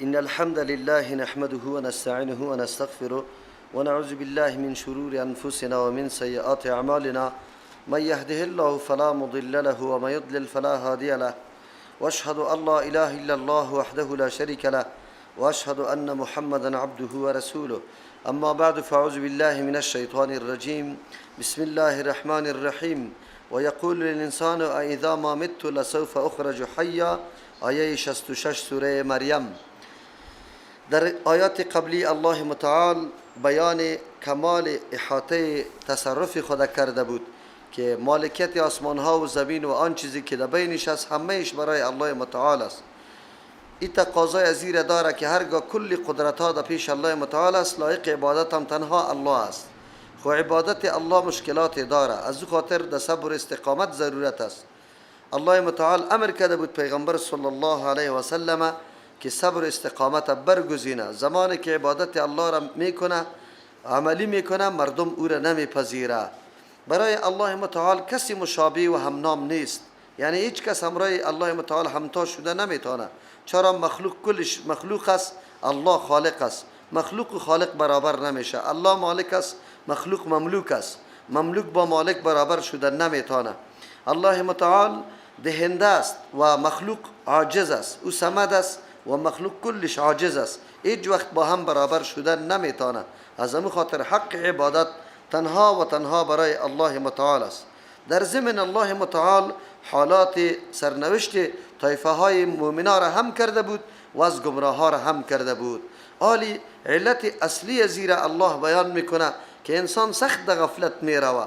إن الحمد لله نحمده ونستعينه ونستغفره ونعوذ بالله من شرور أنفسنا ومن سيئات أعمالنا. من يهده الله فلا مضل له ومن يضلل فلا هادي له. وأشهد أن لا إله إلا الله وحده لا شريك له وأشهد أن محمدا عبده ورسوله. أما بعد، فأعوذ بالله من الشيطان الرجيم. بسم الله الرحمن الرحيم. ويقول الإنسان أإذا ما مت لسوف أخرج حيا. آیه 66 سوره مریم. در آیات قبلی الله متعال بیان کمال احاطه تصرف خود کرده بود که مالکیت آسمان ها و زمین و آن چیزی که در بینش است همهش برای الله متعال است. این تقاضای از این داره که هرگاه کل قدرت ها در پیش الله متعال است، لایق عبادت هم تنها الله است. خو عبادت الله مشکلات داره، از او خاطر در صبر استقامت ضرورت است. الله متعال امر کرده بود پیغمبر صلی الله علیه و سلم که صبر استقامت برگزینه. زمانی که عبادت الله را میکنه، عملی میکنه، مردم او را نمیپذیره. برای الله متعال کسی مشابه و همنام نیست، یعنی هیچ کس همراه الله متعال همتا شده نمیتونه. چرا؟ مخلوق کلش مخلوق است، الله خالق است. مخلوق و خالق برابر نمیشه. الله مالک است، مخلوق مملوک است. مملوک با مالک برابر شده نمیتونه. الله متعال دهنده است و مخلوق عاجز است. او صمد است و مخلوق کلش عاجز است. هیچ وقت با هم برابر شدن نمیتونه. از همون خاطر حق عبادت تنها و تنها برای الله متعال است. در ضمن الله متعال حالات سرنوشت طایفه های مؤمنا را هم کرده بود و از گمراه ها را هم کرده بود. آلی علت اصلی زیر الله بیان میکنه که انسان سخت در غفلت میروه،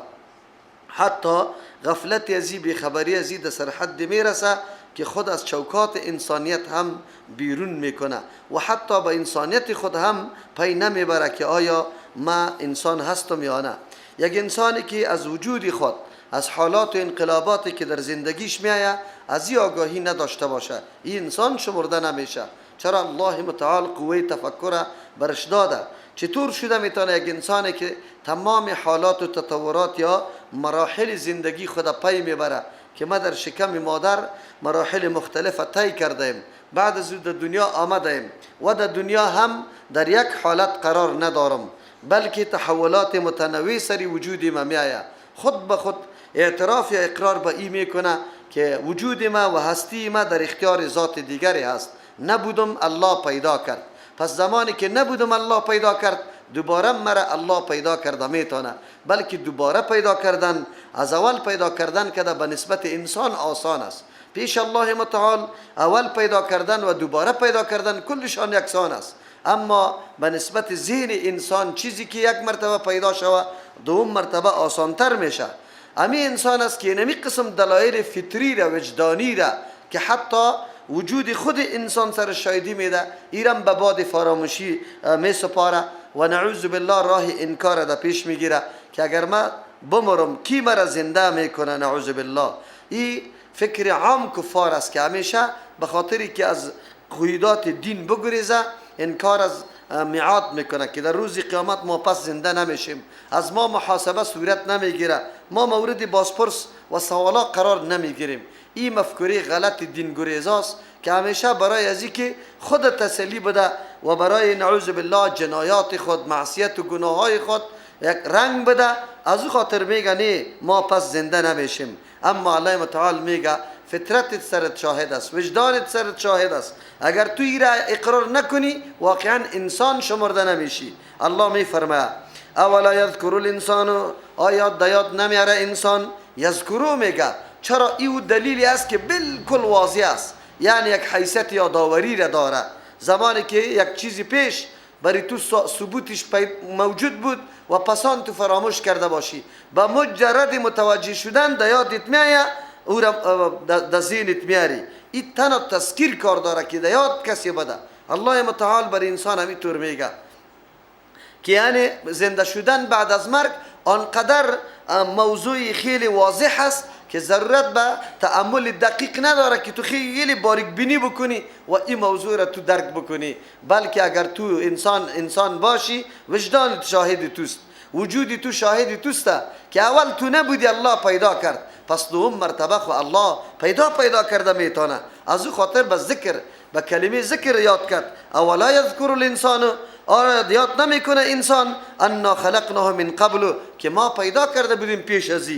حتی غفلت ازی، بیخبری ازی در سرحد میرسه که خود از چوکات انسانیت هم بیرون میکنه و حتی به انسانیت خود هم پی نمیبره که آیا ما انسان هستم یا نه. یک انسانی که از وجود خود، از حالات و انقلاباتی که در زندگیش میآید از این آگاهی نداشته باشه، این انسان شمرده نمیشه. چرا؟ الله متعال قوه تفکر برش داده. چطور شده میتونه یک انسانی که تمام حالات و تطورات یا مراحل زندگی خود پی میبره که ما در شکم مادر مراحل مختلف طی کردیم، بعد از در دنیا آمدیم و در دنیا هم در یک حالت قرار ندارم، بلکه تحولات متنوع سری وجود ما میآید. خود به خود اعتراف یا اقرار به این میکنه که وجود ما و هستی ما در اختیار ذات دیگری هست. نبودم الله پیدا کرد. پس زمانی که نبودم الله پیدا کرد، دوباره مرا الله پیدا کرده میتونه. بلکه دوباره پیدا کردن از اول پیدا کردن که به نسبت انسان آسان است. پیش الله متعال اول پیدا کردن و دوباره پیدا کردن کلشان یکسان است. اما به نسبت ذهن انسان چیزی که یک مرتبه پیدا شوه دوم مرتبه آسانتر میشه. امی انسان است که نمی قسم دلایل فطری را، وجدانی را که حتی وجود خود انسان سر شاهدی میده، ایرم به باد فراموشی می سپاره و نعوذ بالله راه انکار را پیش میگیره که اگر ما بمرم کی مرا زنده میکنه؟ نعوذ بالله. این فکر عام کفار است که همیشه به خاطری که از قیودات دین بگریزه انکار از میعاد میکنه که در روز قیامت ما پس زنده نمیشیم، از ما محاسبه صورت نمیگیره، ما مورد بازپرس و سوالا قرار نمیگیریم. این مفکوره غلط دین گریزاست که همیشه برای از که خود تسلی بده و برای نعوذ بالله جنایات خود، معصیت و گناه های خود یک رنگ بده. از او خاطر میگه نه ما پس زنده نمیشیم. اما الله متعال میگه فطرتت سرت شاهد است، وجدانت سرت شاهد است. اگر تو را اقرار نکنی واقعا انسان شمرده نمیشی. الله میفرماید اولا یذکر الانسان، آیا دیاد نمیاره انسان؟ یذکرو میگه. چرا؟ ایو دلیلی است که بالکل واضح است، یعنی یک حیثیت یا داوری را داره. زمانی که یک چیزی پیش برای تو ثبوتش موجود بود و پسان تو فراموش کرده باشی، با مجرد متوجه شدن در یادت میآید، او را در ذهنت میاری. این تنها تذکیر کار داره که در یاد کسی بده. الله متعال بر انسان همینطور میگه که یعنی زنده شدن بعد از مرگ آنقدر موضوع خیلی واضح است که ضرورت به تأمل دقیق نداره که تو خیلی باریک بینی بکنی و این موضوع را تو درک بکنی، بلکه اگر تو انسان باشی وجدان شاهد توست، وجود تو شاهد توست که اول تو نبودی الله پیدا کرد، پس دوم مرتبه خو الله پیدا کرده میتونه. از او خاطر به ذکر با کلمه ذکر یاد کرد. اولا یذکر الانسان، آیا یاد نمیکنه انسان انا خلقناه من قبل، که ما پیدا کرده بودیم پیش از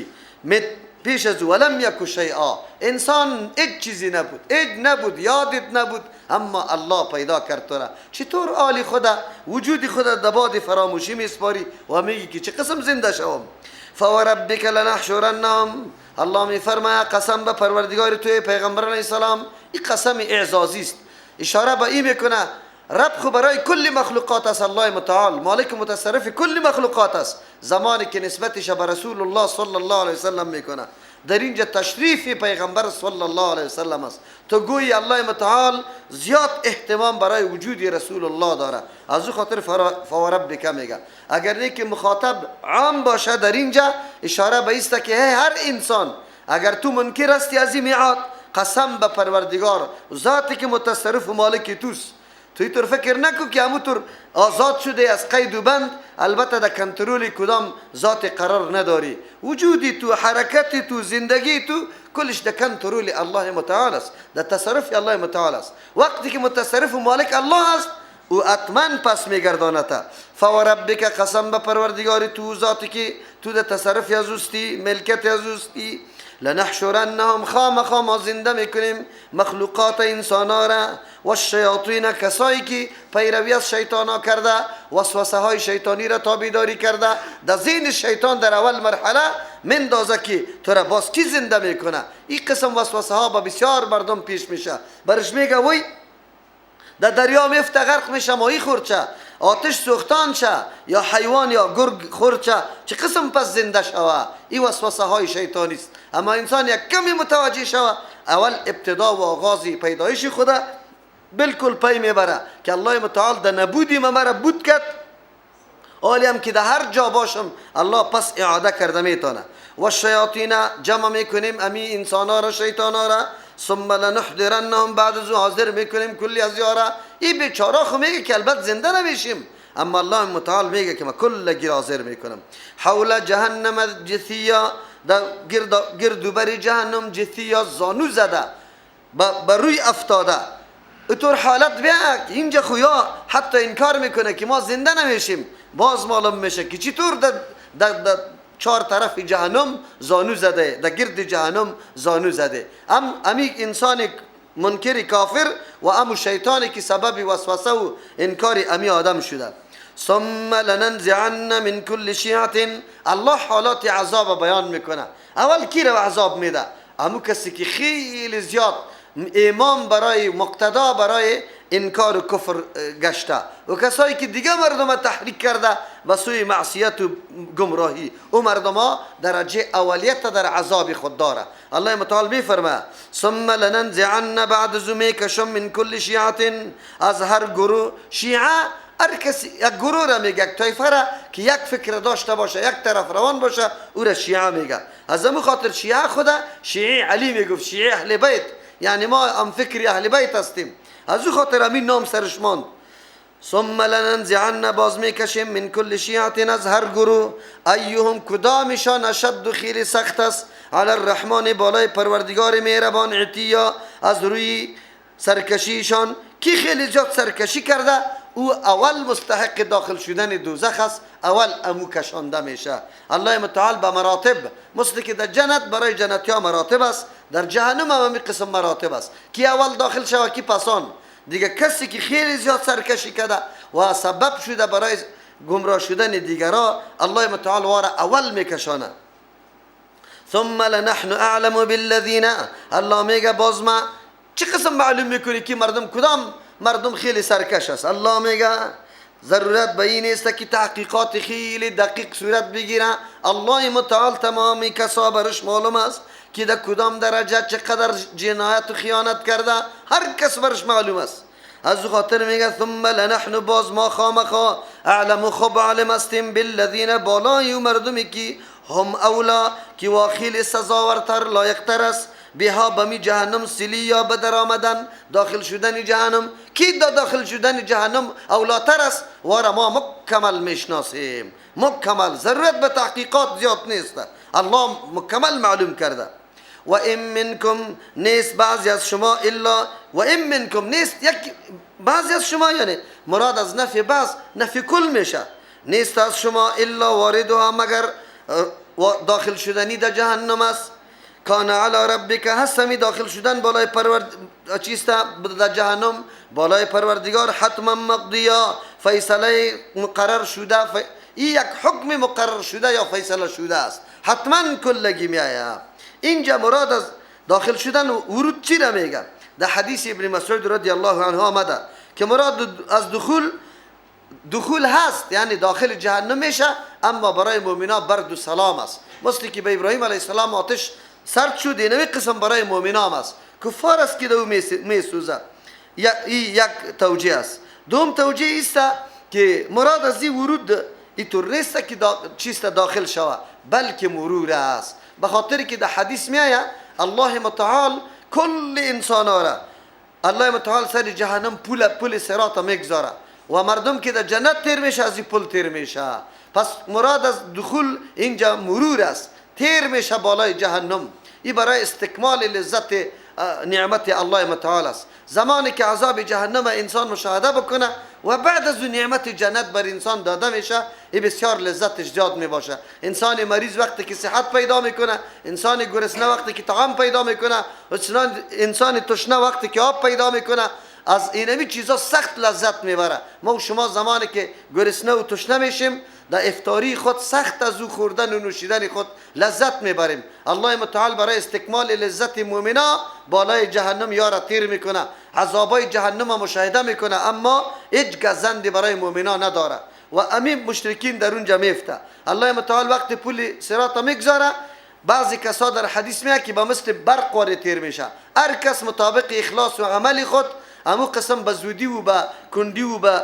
پیش از ولم یک شیئا، انسان هیچ چیزی نبود، هیچ نبود، یادت نبود، اما الله پیدا کرد تو را. چطور آلی خدا وجود خدا دباد فراموشی میسپاری و میگی که چه قسم زنده شوم؟ فوربک لنحشرنهم، الله میفرماید قسم به پروردگار توی پیغمبر علیه السلام. این قسم اعزازی است، اشاره به این میکنه رب خو برای کل مخلوقات است، الله متعال مالک متصرف کل مخلوقات است. زمانی که نسبتش به رسول الله صلی الله علیه وسلم میکنه، در اینجا تشریف پیغمبر صلی الله علیه وسلم است. تو گویی الله متعال زیاد اهتمام برای وجود رسول الله داره، از او خاطر فوربک میگه. اگر نه که مخاطب عام باشه، در اینجا اشاره به ایست که هر انسان اگر تو منکر هستی از این میعاد، قسم به پروردگار ذاتی که متصرف و مالک توست، تو اینطور فکر نکن که همونطور آزاد شده از قید و بند، البته در کنترل کدام ذات قرار نداری. وجودی تو، حرکت تو، زندگی تو، کلش در کنترل الله متعال است، در تصرف الله متعال است. وقتی که متصرف و مالک الله است، او اتمن پس میگردانته. فوربک، قسم به پروردگار تو، ذاتی که تو در تصرف از اوستی، ملکت از اوستی، لنحشرنهم، خامخا ما زنده میکنیم مخلوقات انسانا را، و الشیاطین، کسایی که پیروی از شیطانا کرده، وسوسه های شیطانی را تابعداری کرده، در ذهن شیطان در اول مرحله مندازه که تو را باز کی زنده میکنه. این قسم وسوسه ها با بسیار مردم پیش میشه، برش میگه وی در دریا میفته غرق میشه، ماهی خورچه، آتش سوختان شه، یا حیوان یا گرگ خورچه، چه قسم پس زنده شوه؟ این وسوسه های شیطانی است. اما انسان یک کمی متوجه شوه، اول ابتدا و آغاز پیدایش خدا بالکل پی میبره که الله متعال در نبودی ما مرا بود کرد، حالی هم که در هر جا باشم الله پس اعاده کرده میتونه. و الشیاطین جمع میکنیم امی انسان ها را، شیطان ها را، ثم لنحضرنهم، بعد از حاضر میکنیم کلی از یارا. این بیچاره خو میگه که البته زنده نمیشیم، اما الله متعال میگه که ما کل گیر حاضر میکنم. حول جهنم جثیا، در گرد و بر جهنم جثیا، زانو زده، بر روی افتاده. اطور حالت بیا اینجا خویا حتی انکار میکنه که ما زنده نمیشیم، باز معلوم میشه که چطور در چهار طرف جهنم زانو زده، در گرد جهنم زانو زده. امی انسان منکر کافر و امو شیطانی که سبب وسوسه و انکار امی آدم شده. ثم لننزعن من كل شیعة، الله حالات عذاب بیان میکنه. اول کی رو عذاب میده؟ امو کسی که خیلی زیاد امام برای مقتدا برای انکار و کفر گشته و کسایی که دیگه مردم تحریک کرده به سوی معصیت و گمراهی، او مردم ها درجه اولیت در عذاب خود داره. الله متعال میفرمه ثم لننزعن، بعد از میکشم من کل شیعة، از هر گروه. شیعه هر کسی یک گروه را میگه، یک طایفه را که یک فکر داشته باشه، یک طرف روان باشه، او را شیعه میگه. از همون خاطر شیعه خدا شیعه علی میگفت، شیعه اهل بیت، یعنی ما هم فکر اهل بیت هستیم، از او خاطر همین نام سرش ماند. ثم لننزعن، باز میکشیم من کل شیعة، از هر گروه، ایهم، کدامشان، اشد، خیلی سخت است، علی الرحمن، بالای پروردگار مهربان، عتیا، از روی سرکشیشان. کی خیلی زیاد سرکشی کرده او اول مستحق داخل شدن دوزخ است، اول امو کشانده میشه. الله متعال به مراتب، مثل که در جنت برای جنتی ها مراتب است، در جهنم هم همین قسم مراتب است، کی اول داخل شوه کی پسان. دیگه کسی که خیلی زیاد سرکشی کرده و سبب شده برای گمراه شدن دیگرا، الله متعال واره اول میکشانه. ثم لنحن اعلم بالذین، الله میگه باز ما چه قسم معلوم میکنی که مردم کدام مردم خیلی سرکش است؟ الله میگه ضرورت به این است که تحقیقات خیلی دقیق صورت بگیره. الله متعال تمام کسا برش معلوم است که در کدام درجه چقدر جنایت و خیانت کرده، هر کس برش معلوم است. از خاطر میگه ثم لنحن، باز ما خامخا، اعلم، خوب عالم هستیم، بالذین، بالای مردمی که هم اولا، که واخیل سزاورتر لایقتر است، بها، بمی جهنم، سلیا، به در آمدن، داخل شدن جهنم. کی دا داخل شدن جهنم اولاتر است؟ واره ما مکمل میشناسیم، مکمل، ضرورت به تحقیقات زیاد نیست، الله مکمل معلوم کرده. و ان منکم نیست بعضی از شما الا و ان منکم نیست یک بعضی از شما، یعنی مراد از نفی بعض نفی کل میشه، نیست از شما الا واردها مگر داخل شدنی در جهنم است. کان علی ربک هستمی داخل شدن بالای پرورد چیست در جهنم بالای پروردگار حتما مقضیا، فیصله مقرر شده، این یک حکم مقرر شده یا فیصله شده است، حتما کلگی می آید. اینجا مراد از داخل شدن ورود چی را میگه؟ در حدیث ابن مسعود رضی الله عنه آمده که مراد از دخول دخول هست، یعنی داخل جهنم میشه، اما برای مؤمنا برد و سلام است، مثل که به ابراهیم علیه السلام آتش سرد شد، اینمی قسم برای مؤمنا است. کفار است که دو میسوزه. این یک توجیه است. دوم توجیه است که مراد از این ورود اینطور نیست که چیست داخل شوه، بلکه مرور است، به خاطر که در حدیث میآید الله متعال کل انسان را، الله متعال سر جهنم پول صراط میگذاره و مردم که در جنت تیر میشه از این پل تیر میشه. پس مراد از دخول اینجا مرور است، تیر میشه بالای جهنم. این برای استکمال لذت نعمت الله متعال است. زمانی که عذاب جهنم انسان مشاهده بکنه و بعد از اون نعمت جنت بر انسان داده میشه، این بسیار لذتش زیاد میباشه. انسان مریض وقتی که صحت پیدا میکنه، انسان گرسنه وقتی که طعام پیدا میکنه، انسان تشنه وقتی که آب پیدا میکنه، از اینمی چیزا سخت لذت میبره. ما و شما زمانی که گرسنه و تشنه میشیم در افطاری خود سخت از او خوردن و نوشیدن خود لذت میبریم. الله متعال برای استکمال لذت مؤمنا بالای جهنم یارا تیر میکنه، عذابای جهنم مشاهده میکنه، اما هیچ گزندی برای مؤمنا نداره و امین مشرکین در اونجا میفته. الله متعال وقت پول صراط میگذاره، بعضی کسا در حدیث میاد که به مثل برق واره تیر میشه، هر کس مطابق اخلاص و عمل خود امو قسم به زودی و به کندی و به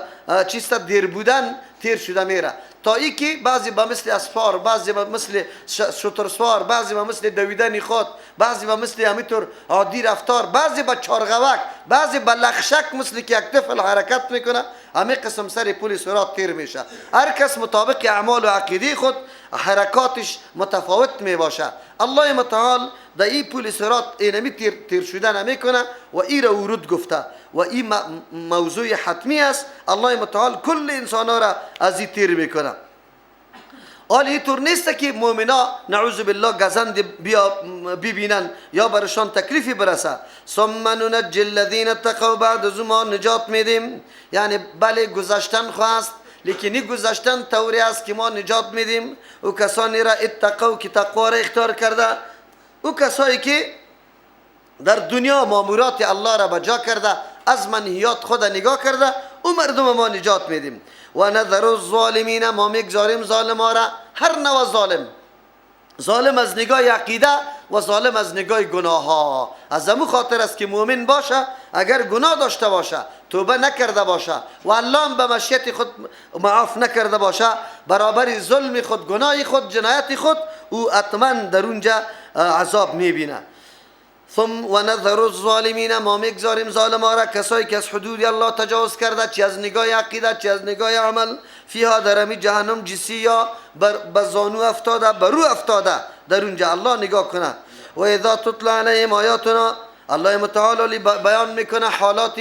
چیست دیر بودن تیر شده میره، تا ای که بعضی به مثل اسفار، بعضی به مثل شترسوار، بعضی به مثل دویدن خود، بعضی به مثل همینطور عادی رفتار، بعضی به چارغوک، بعضی به لخشک مثل که یک طفل حرکت میکنه، همه قسم سر پول صراط تیر میشه. هر کس مطابق اعمال و عقیده خود حرکاتش متفاوت میباشه. الله متعال در این پول صراط اینمی تیر شده نمیکنه و ای را ورود گفته و این موضوع حتمی است. الله متعال کل انسان ها را از این تیر میکنه. حال اینطور نیست که مؤمنا نعوذ بالله گزند بیا ببینن یا برشان تکلیفی برسه. ثم ننجی الذین اتقوا، بعد از ما نجات میدیم، یعنی بله گذشتن خواست، لیکن این گذشتن طوری است که ما نجات میدیم او کسانی را اتقوا که تقوا را اختیار کرده، او کسایی که در دنیا مامورات الله را بجا کرده، از منهیات خود نگاه کرده، او مردم ما نجات میدیم. و نذر الظالمین، ما میگذاریم ظالم ها را، هر نوع ظالم، ظالم از نگاه عقیده و ظالم از نگاه گناه ها. از امو خاطر است که مؤمن باشه اگر گناه داشته باشه، توبه نکرده باشه و الله به مشیت خود معاف نکرده باشه، برابر ظلم خود، گناه خود، جنایت خود، او حتما در اونجا عذاب میبینه. ثم و نذر الظالمین، ما میگذاریم ظالم ها را، کسایی که از حدود الله تجاوز کرده، چی از نگاه عقیده چی از نگاه عمل، فیها در امی جهنم جسیا به زانو افتاده، بر رو افتاده، در اونجا الله نگاه کنه. و اذا تتلی علیهم آیاتنا، الله متعال بیان میکنه حالات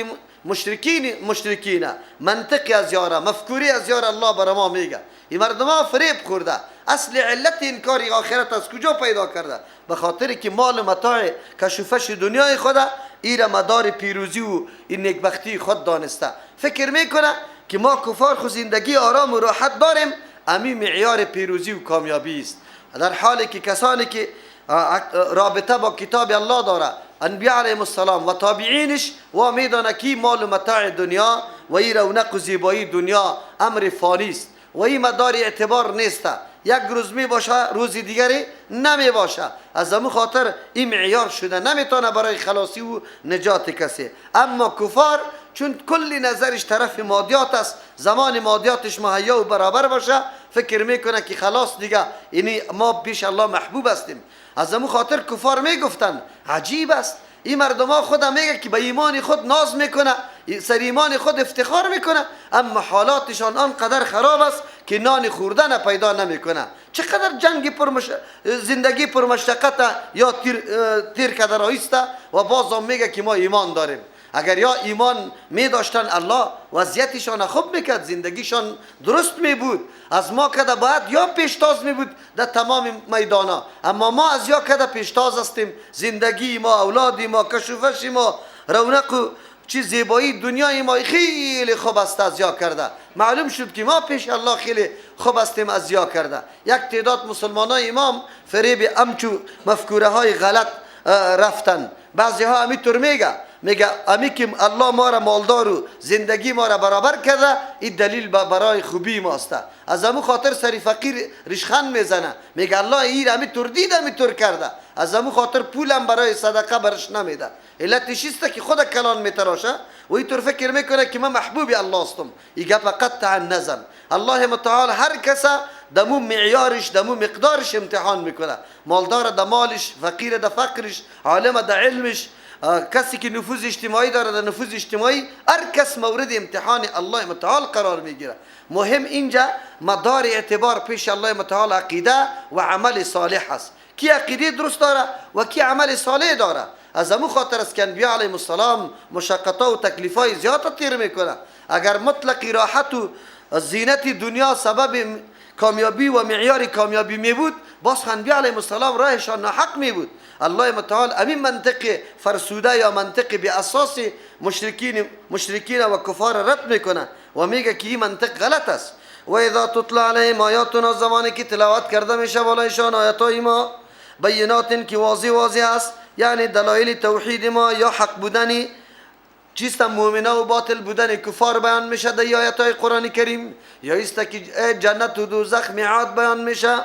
مشرکین، منطقی از یاره، مفکوری از یاره الله بر ما میگه. این مردم ها فریب خورده، اصل علت انکار آخرت از کجا پیدا کرده؟ به خاطر که مال متاع کشوفش دنیای خدا ایره مدار پیروزی و این نیکبختی خود دانسته. فکر میکنه که ما کفار خو زندگی آرام و راحت داریم، امی معیار پیروزی و کامیابی است، در حالی که کسانی که رابطه با کتاب الله داره، انبیاء علیهم السلام و تابعینش، و میدانه که مال و متاع دنیا و این رونق و زیبایی دنیا امر فانی است و این مدار اعتبار نیست، یک روز می باشه روز دیگری نمی باشه. از امو خاطر این معیار شده نمیتونه برای خلاصی و نجات کسی. اما کفار چون کل نظرش طرف مادیات است، زمان مادیاتش مهیا و برابر باشه، فکر میکنه که خلاص دیگه یعنی ما پیش الله محبوب هستیم. از امو خاطر کفار میگفتن عجیب است، این مردم ها خود میگه که به ایمان خود ناز میکنه، سر ایمان خود افتخار میکنه، اما حالاتشان آنقدر خراب است که نان خوردن پیدا نمیکنه. چقدر جنگ زندگی پرمشقت یا تیر کرده رایسته و باز هم میگه که ما ایمان داریم. اگر یا ایمان می داشتن الله وضعیتشان خوب میکرد، زندگیشان درست می بود، از ما کده باید یا پیشتاز می بود در تمام میدانا، اما ما از یا کده پیشتاز هستیم. زندگی ما، اولاد ما، کشوفش ما، رونق و چی زیبایی دنیای ما خیلی خوب است از یا کرده. معلوم شد که ما پیش الله خیلی خوب هستیم از یا کرده. یک تعداد مسلمانای امام فریب امچو مفکوره های غلط رفتن. بعضی ها همی میگه امی که الله ما را مالدار و زندگی ما را برابر کرده، این دلیل برای خوبی ماست. از امو خاطر سری فقیر ریشخند میزنه، میگه الله این امی تور دید امی تور کرده، از امو خاطر پولم برای صدقه برش نمیده. علتش است که خود کلان میتراشه و این طور فکر میکنه که من محبوب الله هستم. این گپ قطعا نزن. الله متعال هر کس دمو معیارش دمو مقدارش امتحان میکنه. مالدار د مالش، فقیر د فقرش، عالم د علمش، کسی که نفوذ اجتماعی داره در نفوذ اجتماعی، هر کس مورد امتحان الله متعال قرار میگیره. مهم اینجا مدار اعتبار پیش الله متعال عقیده و عمل صالح است. کی عقیده درست داره و کی عمل صالح داره. از امو خاطر است که انبیاء علیهم السلام مشقت‌ها و تکلیف‌های زیاد تیر میکنه. اگر مطلق راحت و زینت دنیا سبب کامیابی و معیار کامیابی می بود، باز انبیاء علیهم السلام راهشان ناحق می بود. الله متعال امین منطق فرسوده یا منطق به اساس مشرکین و کفار رد میکنه و میگه که این منطق غلط است. و اذا تطلع علیهم آیاتنا، زمانی که تلاوت کرده میشه بالایشان آیاتای ما، بینات که واضح واضح است، یعنی دلایل توحید ما یا حق بودن چیست مؤمنه و باطل بودن کفار بیان میشه در آیات قرآن کریم، یا است که جنت و دوزخ میعاد بیان میشه.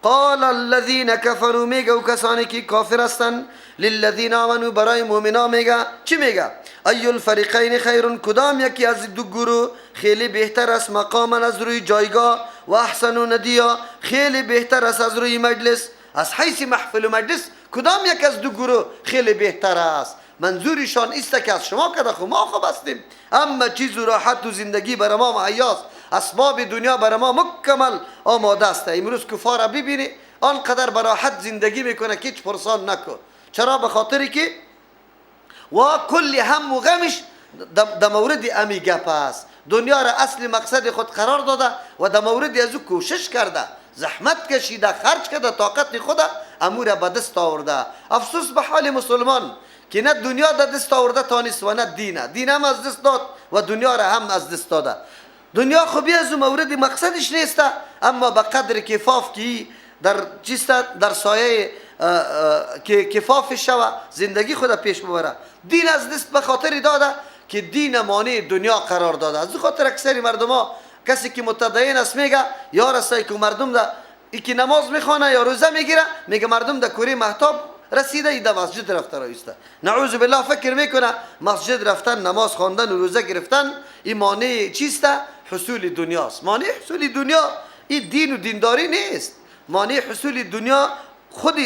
قال الذين كفروا، میگه و کسانی که کافر هستند، للذین آمنوا، برای مؤمنا میگه چی میگه؟ ای الفریقین خیر، کدام یکی از دو گروه خیلی بهتر است مقاما از روی جایگاه، و احسن ندیا، خیلی بهتر است از روی مجلس. از حیث محفل و مجلس کدام یک از دو گروه خیلی بهتر است؟ منظورشان است که از شما کده خو ما خوب هستیم، اما چیز و راحت و زندگی بر ما مهیاست، اسباب دنیا بر ما مکمل آماده است. امروز کفار ببینی آنقدر براحت زندگی میکنه که هیچ پرسان نکن. چرا؟ به خاطری که و کل هم و غمش در مورد امی گپ است. دنیا را اصل مقصد خود قرار داده و در مورد از او کوشش کرده، زحمت کشیده، خرج کرده، طاقت خود امور به دست آورده. افسوس به حال مسلمان که نه دنیا در دست آورده تانست و نه دینه. دین هم از دست داد و دنیا را هم از دست داده. دنیا خوبی از مورد مقصدش نیست، اما به قدر کفاف که در چیست در سایه که کفاف شوه زندگی خود پیش ببره. دین از دست به خاطر داده که دین مانع دنیا قرار داده. از خاطر اکثر مردم ها کسی که متدین است میگه یا رسای که مردم ده یکی نماز میخوانه یا روزه میگیره، میگه مردم ده کوره مهتاب رسیده ای ده مسجد رفته رایسته. نعوذ بالله فکر میکنه مسجد رفتن، نماز خواندن و روزه گرفتن این مانع چیست؟ حصول دنیاست. مانع حصول دنیا این دین و دینداری نیست. مانع حصول دنیا خود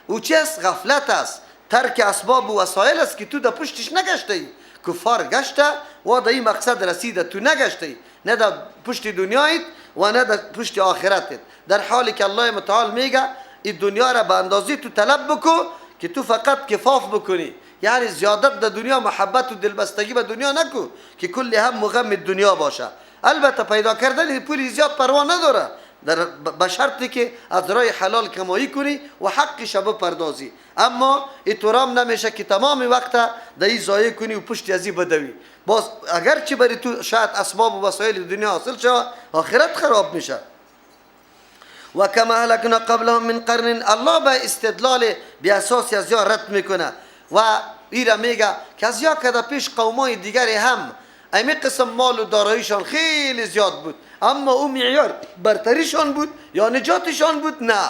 او چیست؟ غفلت است، ترک اسباب و وسایل است که تو در پشتش نگشته ای. کفار گشته و در این مقصد رسیده، تو نگشته ای، نه در پشت دنیایت و نه در پشت آخرتت. در حالی که الله متعال میگه این دنیا را به اندازه تو طلب بکو که تو فقط کفاف بکنی، یعنی زیادت در دنیا محبت و دلبستگی به دنیا نکو که کل هم و غم دنیا باشه. البته پیدا کردن پول زیاد پروا نداره، در به شرطی که از راه حلال کمایی کنی و حقش بپردازی. اما اینطورام نمیشه که تمام وقت در این ضایع کنی و پشت ازی بدوی. باز اگرچه بری تو شاید اسباب و وسایل دنیا حاصل شوه، آخرت خراب میشه. و کما اهلکنا قبلهم من قرن، الله به استدلال بی اساس از یا رد میکنه و ایرا میگه که از یا کده پیش قومای دیگری هم امی قسم مال و داراییشان خیلی زیاد بود، اما او معیار برتریشان بود یا نجاتشان بود؟ نه.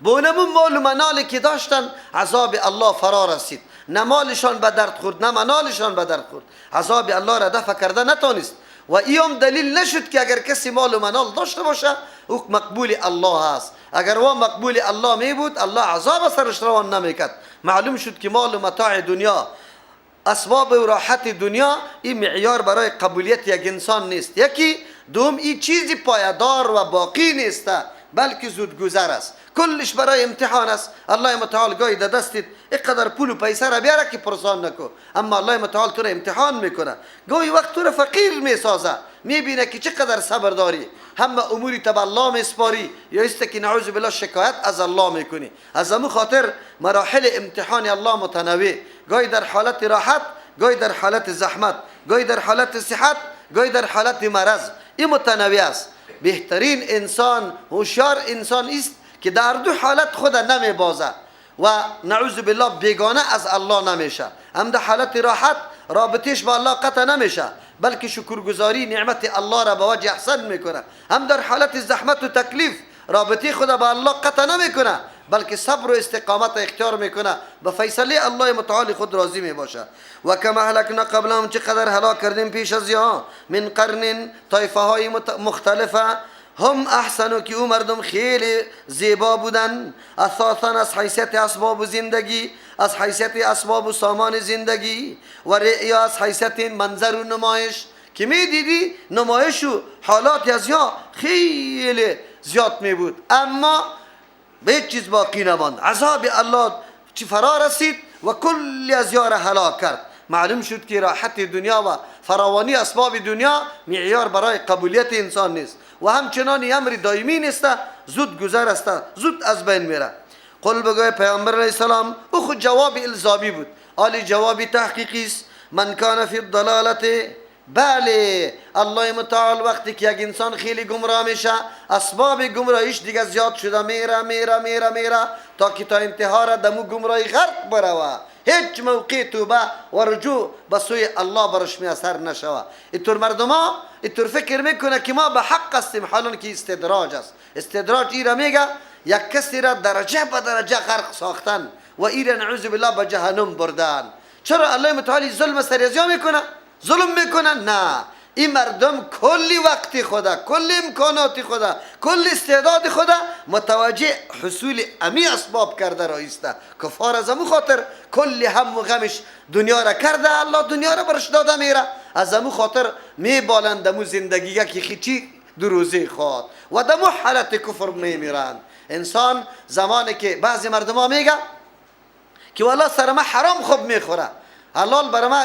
به اونمون مال و منالی که داشتن عذاب الله فرا رسید. نه مالشان به درد خورد، نه منالشان به درد خورد. عذاب الله را دفع کرده نتانست. و این دلیل نشد که اگر کسی مال و منال داشته باشه او مقبول الله است. اگر او مقبول الله می بود الله عذاب سرش روان نمیکرد. معلوم شد که مال و متاع دنیا، اسباب و راحت دنیا، این معیار برای قبولیت یک انسان نیست. یکی دوم این چیزی پایدار و باقی نیست، بلکه زودگذر است، کلش برای امتحان است. الله متعال گاهی در دستت اینقدر پول و پیسه را بیاره که پرسان نکو، اما الله متعال تو را امتحان میکنه. گاهی وقت تو را فقیر میسازه، میبینه که چقدر صبر داری، همه اموری تب الله میسپاری یا است که نعوذ بالله شکایت از الله میکنی. از امو خاطر مراحل امتحان الله متنوع، گاهی در حالت راحت، گاهی در حالت زحمت، گاهی در حالت صحت، گاهی در حالت مرض، این متنوع است. بهترین انسان، هوشیار انسان است که در دو حالت خود نمی بازه و نعوذ بالله بیگانه از الله نمیشه. هم در حالت راحت رابطش با الله قطع نمیشه، بلکه شکرگزاری نعمت الله را به وجه احسن میکنه. هم در حالت زحمت و تکلیف رابطه خود با الله قطع نمیکنه، بلکه صبر و استقامت اختیار میکنه، به فیصله الله متعال خود راضی میباشه. و کما اهلکنا قبلهم، چقدر هلاک کردیم پیش از یا من قرن، طایفه های مختلفه، هم احسنو که او مردم خیلی زیبا بودن، اساسا از حیثیت اسباب زندگی، از حیثیت اسباب و سامان زندگی، و رعیا از حیثیت منظر و نمایش که می دیدی نمایش و حالات از یا خیلی زیاد می بود، اما به هیچ چیز باقی نماند. عذاب الله چی فرا رسید و کلی از یا را هلاک کرد. معلوم شد که راحت دنیا و فراوانی اسباب دنیا معیار برای قبولیت انسان نیست و همچنان امر دائمی نیست، زود گذر است، زود از بین میره. قل بگوی پیامبر علیه السلام، او خود جواب الزامی بود، آلی جواب تحقیقی است. من کان فی الضلالت، بله الله متعال وقتی که یک انسان خیلی گمراه میشه، اسباب گمراهیش دیگه زیاد شده، میره میره میره میره تا که تا انتها را دمو گمراهی غرق بروه، هیچ موقع توبه و رجوع به سوی الله برش میسر نشوه. اینطور مردم ها اینطور فکر میکنه که ما به حق هستیم، حالا که استدراج است. استدراج ای را میگه یک کسی را درجه به درجه غرق ساختن و ای را نعوذ بالله به جهنم بردن. چرا الله متعال ظلم سریزیا میکنه؟ ظلم میکنن؟ نه، این مردم کلی وقت خدا، کلی امکانات خدا، کلی استعداد خدا متوجه حصول امی اسباب کرده رایسته. کفار از امو خاطر کلی هم و غمش دنیا را کرده، الله دنیا را برش داده میره. از امو خاطر میبالند امو زندگی که خیچی دروزی خواد و دمو حالت کفر میمیرند. انسان زمانی که بعضی مردم ها میگه که والا سر ما حرام خوب میخوره، حلال برای ما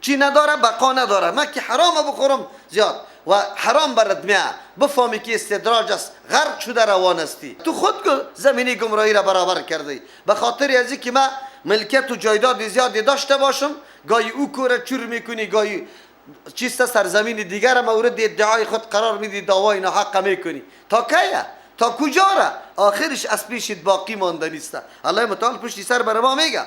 چی نداره، بقا نداره، من که حرام بخورم زیاد و حرام برات میاد، بفهمی که استدراج است، غرق شده روان هستی. تو خود زمینی گمراهی را برابر کردی. به خاطر از اینکه من ملکیت و جایداد زیادی داشته باشم، گاهی او کوره چور میکنی، گاهی چیست سرزمین دیگر مورد ادعای خود قرار میدی، دعوای ناحق میکنی. تا کیه؟ تا کجا را؟ آخرش از پیشت باقی مانده نیست. الله متعال پشتی سر بر ما میگه.